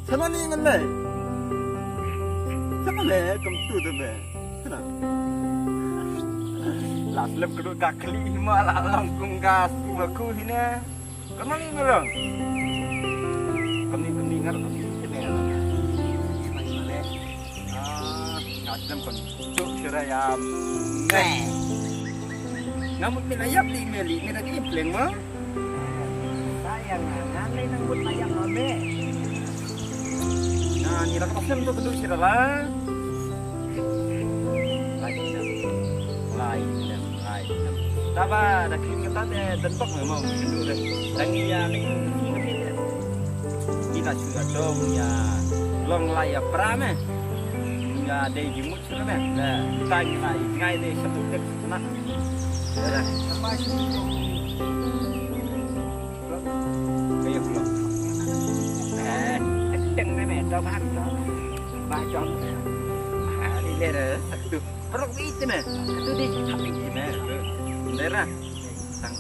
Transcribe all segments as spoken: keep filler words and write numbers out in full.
Sa mane ngan leh. Sa mane kumtu te be. Sa na. La slem ka duk ka khlieh hi ma la long kum ka sku ma khu hi ne. Ka mane ngan long. Ka mane, ka mane ngan long. Ka mane ngan long. Ah, ka slem kumtu shuh ra ïa me. Nga mut me la ïap lih me, lih me da ki pleng ma. Sayang, ngan leh nang mut la ïap ma me. Na, ni la ka sem to tu sira la. Lai nem, lai nem, lai nem. Taba da klim kata te den bok me mo, kendu de. Dangi ïa leh ni ni de. Kita shu ïa dong ïa long lai ïa pra me. Ïa dei jimut sira me. Na, kita kita ngai de satu tek na. Dah. Apa sih? Kayo belum. Eh, kenceng ni me, dah bahan dah. Macam. Ah, ni dia dah satu. Perut itu me. Satu di tapi ni me. Merah. Tang.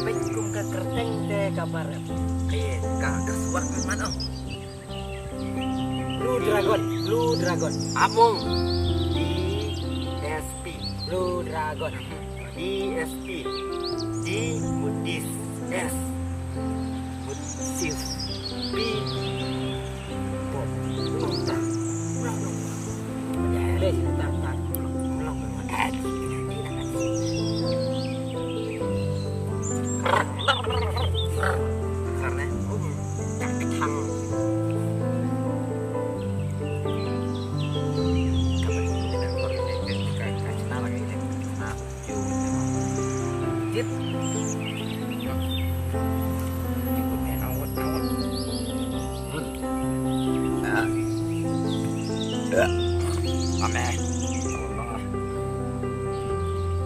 Peit kum ka kyrteng te ka bar. Ai, ka, ka suwak man oh. Blue Dragon, Blue Dragon. Among. D S P. Blue Dragon. D S P. D, mut dis. S, mut sis. P, mut pop. Ulang tak. Ulang, ulang, ulang. Udah, udah, udah, udah. Ulang, ulang, ulang. Eh, ini, ini, ini. Karena, um, tak ketang. Kapan kita, kita, kita, kita, kita, kita, kita, Tip. Awat, awat. Hmm. Ah. Ya. Ame. Allah.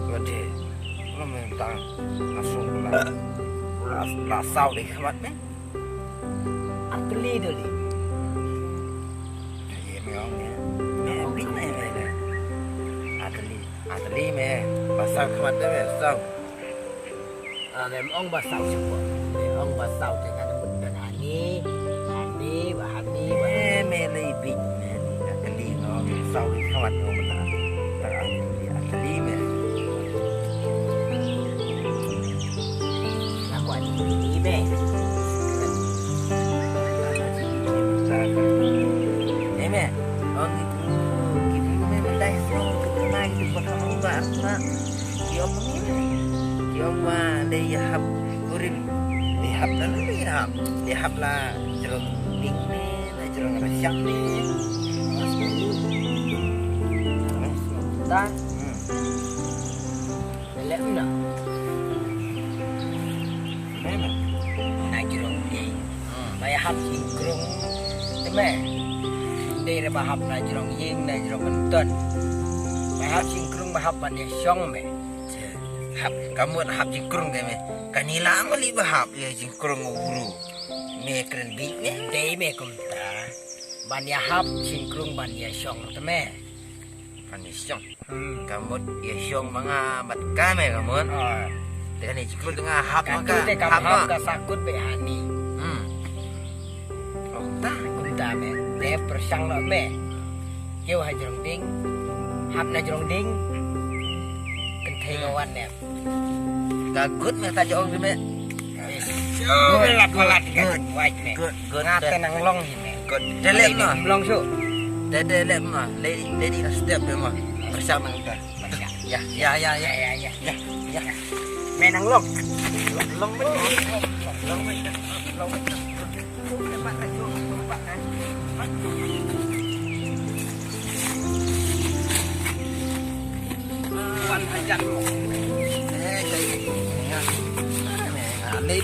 Gede. Lo minta langsung la, la, la saw deh, kamat, eh. Atli dali. Ye me ong ye. Me bit me me. Atli. Atli me. Ba saw khmat de me saw. Ah, me ong ba saw shuh. Me ong ba saw te kan put dan ani. Ani, ba ani, ba. Me me le bit me. Atli no. Saw khmat no me na. Atli, atli me. Aku ada ini, Beh. Ini, Beh. Oh, gitu. Gitu, Beh, Beh, dah, so, gitu, nah, gitu, bakal mau, Beh, aku, Beh. Ki ong ni, Beh. Ki ong, Beh, dei hap kurim. Dei hap, dah, dei hap. Dei hap lah, jeruk ding ni, lah, jeruk rasiang ni. Mas, dulu. Mas, dah. Hmm. Leh na. Leh na. Na jrong ïing. Hmm. Ba ïa hap jingkrung te me. Dei re ba hap na jrong ïing na jrong kynton. Ba hap jingkrung ba hap ban ïa shong me. Hap ka mut hap jingkrung te me. Kane la ma li ba hap ïa jingkrung u bru. Me kren bit me. Dei me kumta. Ban ïa hap jingkrung ban ïa shong te me. Ban ïa shong. Hmm. Ka mut ïa shong ma nga bad ka me ka mut. Ah. Te kane jingkrung te nga hap ma ka. Ka tu te ka hap ma ka sakut be hani. Hmm. Oh, ta. Kumta me. Te pyrshang noh me. Kiew ha jrong ding. Hap na jrong ding. Kynthei nga wan ne. Ka gut me ta jong me. Good, good, good, good. Good, good. Nga te nang long hi me. Good. Te leh ma. Long shu. Te, te leh ma. Lady, lady na step ma. Sa mang ta. Ya, ya, ya, ya, ya, ya, ya. Men nang long. Long, long, long, long. Wan hajar long. Eh, kayak gini. Ya. Aneh, aneh.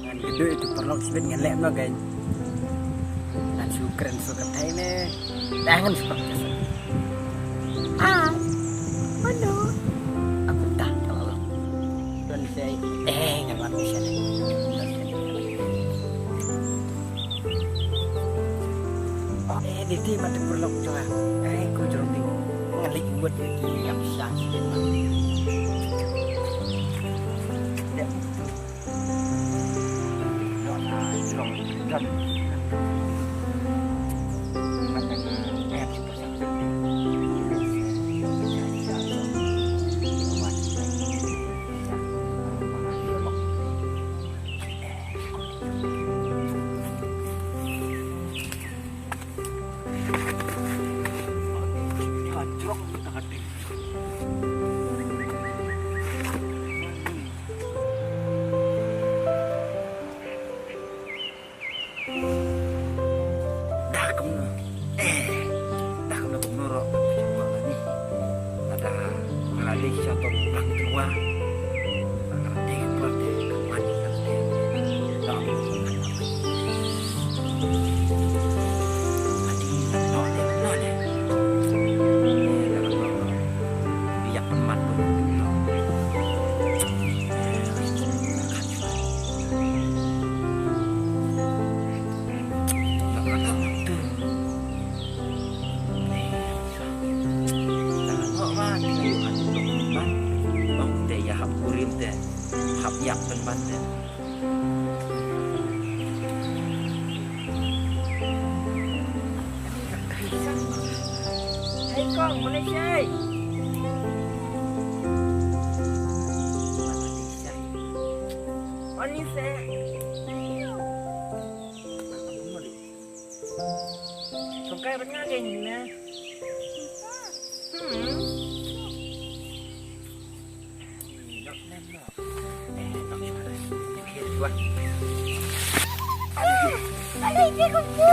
Ngan kduh ïa utu u paralok shibit ngan leh noh kein. Ngan shu kren shu kynthei ne. Dah ngan shu kren. Ah, mano? Aku dah kalau. Don sei. Eh, ngan wan ni sha. Eh, diti mata paralok jong nga. Eh, ku jrong ti. Ngan leit mut ïa ki ïap sha sha. Dep. Noh, ah, jrong don. Mata nga, eh, ki pasang. Dah kumno. Eh, dah kumno kumno ro. Cuba ni. Ada ngalih satu bang tua. Ngalih berarti kemana nanti. Dah. Adi, no, no, no. Eh, dah, no, no. Dia pemat pun. No. Hei kong, Malaysia. Ani se. Sungkai bad nga kein ne. Hmm. Balei ke kumtu?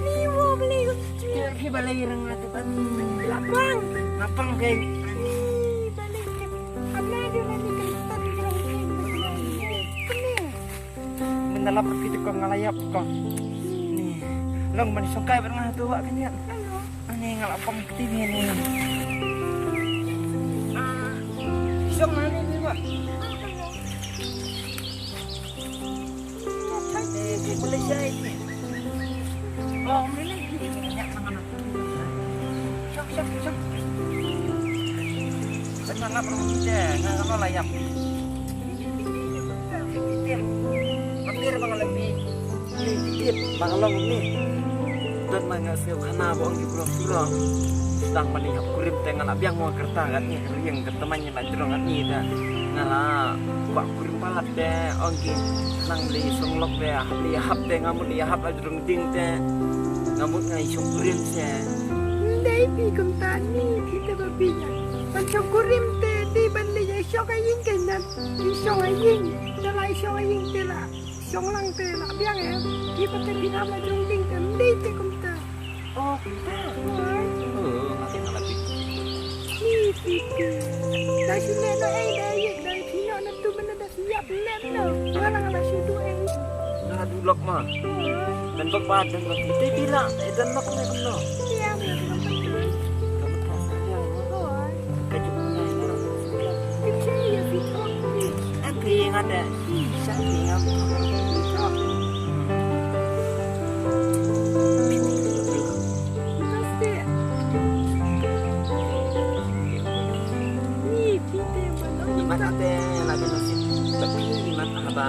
Ni mo balei kumtu? Ki balei rang atu kan. Lapang. Lapang kein. Ni balei ke. Ana dia lagi kan tadi rang kein. Kene. Mynta lap kita ko nga la ïap ko. Ni. Long ban sngewkai bad nga tu wak kynjat. Ani nga la pang kti ni ni. Song na ni ni wak. Ni Malaysia ni. Oh, ni ni. Song, song, song. Mynta lap rong kita nga la ïap. Tir. Tir ba nga la pi. Tir ba nga long ni. Don ma nga sngewkhana ba ong ki brok suro. Sdang ban ïahap kurim te nga la biang mo, ka rta katne ka riang ka tymmen la jrong katne te. Nga la kwah kurim palat te, ong ki nang lei shong lok te, hap lei hap te, nga mut lei hap la jrong ding te. Nga mut nga ïa shong kurim te. Ndei phi kumta, ni phi te ba phi ïa ban shong kurim te, dei ban lei ïa shong ka ïing ka nan. Phi shong ka ïing, te la ïa shong ka ïing te la shong lang te la biang eh. Phi pat te phi hap la jrong ding te, ndei te kumta. Oh, kumta. Oi. Oh, nga te nga la phi. Phi, phi, phi. Da shu leh noh ei, da ïa, da phi noh na tu mynta da shu ïap leh noh. Nga la, nga la shu duh ei. Nga la duh lok ma. Oi. Kan bok ba dan lok. Te phi la, eh, dan lok ne kan lok. Ïa, nga la duh lok. Ka bok ba sa ïa. Oi. Ka juk nga ïa. Ka che ïa phi thok phi. Em phi nga te. Phi sa phi nga. Phi thok. Phi thok. Imat ate la dei nasib ba phi imat haba.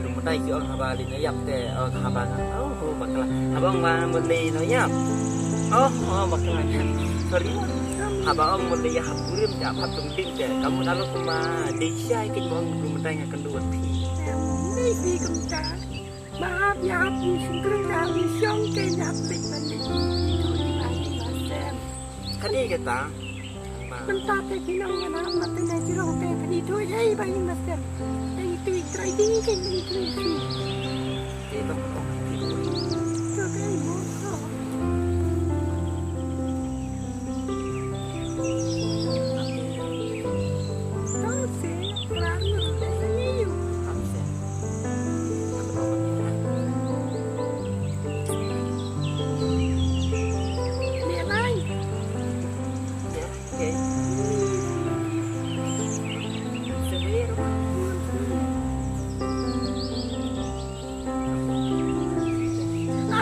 Lum dai ki ong haba lei no ïap te ong haba nga. Oh, oh, bakla. Haba ong ba mut lei no ïap. Oh, oh, bakla. Sorry. Haba ong mut lei ïahap kurim te hap tum ding te. Kamu dalu kumba dei shai ki ong lum dai nga kendu phi. Em, dei phi kumta. Ba hap ïa hap ïa shong kren ka hap ïa shong kren ïa hap leit ban leit. Itu di ba di ba sem. Ka dei kata. Ba. Mynta te ki nong ngan hap ma te na jrong te ka dei itu ïa ba ïa ma sem. Te itu i trai ding kren itu i shi. Te ka pun ong itu. Itu ka i mo.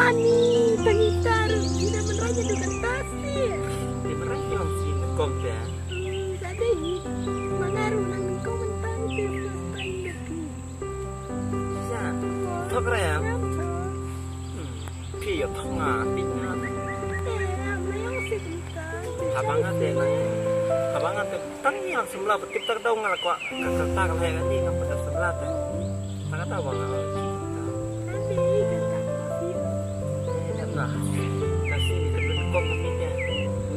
Ani, tangi taru, tidak meneranya dengan tasir. Dia meneranya sih, kong dia. Hmm, jadi, mengaruh nang kong mentang, dia mentang, dia. Shisha. Thok ra ïa. Hmm. Phi ïa thok nga, phi nga. Eh, am na ïong si kumta. Haba nga te na. Haba nga te tang ïa samla ba tip tak daw nga la kwah. Ka ka ta ka la ïa ka ni nga pa samla te. Ta ka daw ba nga. Ka ni ka ta ka si. Eh, em na. Ka si ni ka ben kong ka mi te.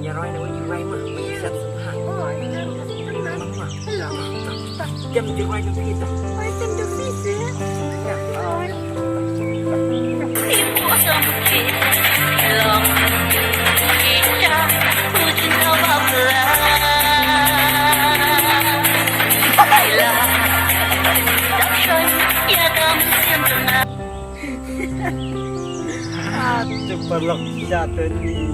Nya roi na wi roi ma. Wi sat sa ha. Oh, ina ka si na. Ma. Hello. Jam jingwai jong phi ta. Oi, kan jong phi seh. Oi. Ah, tu paralok jatuh ni.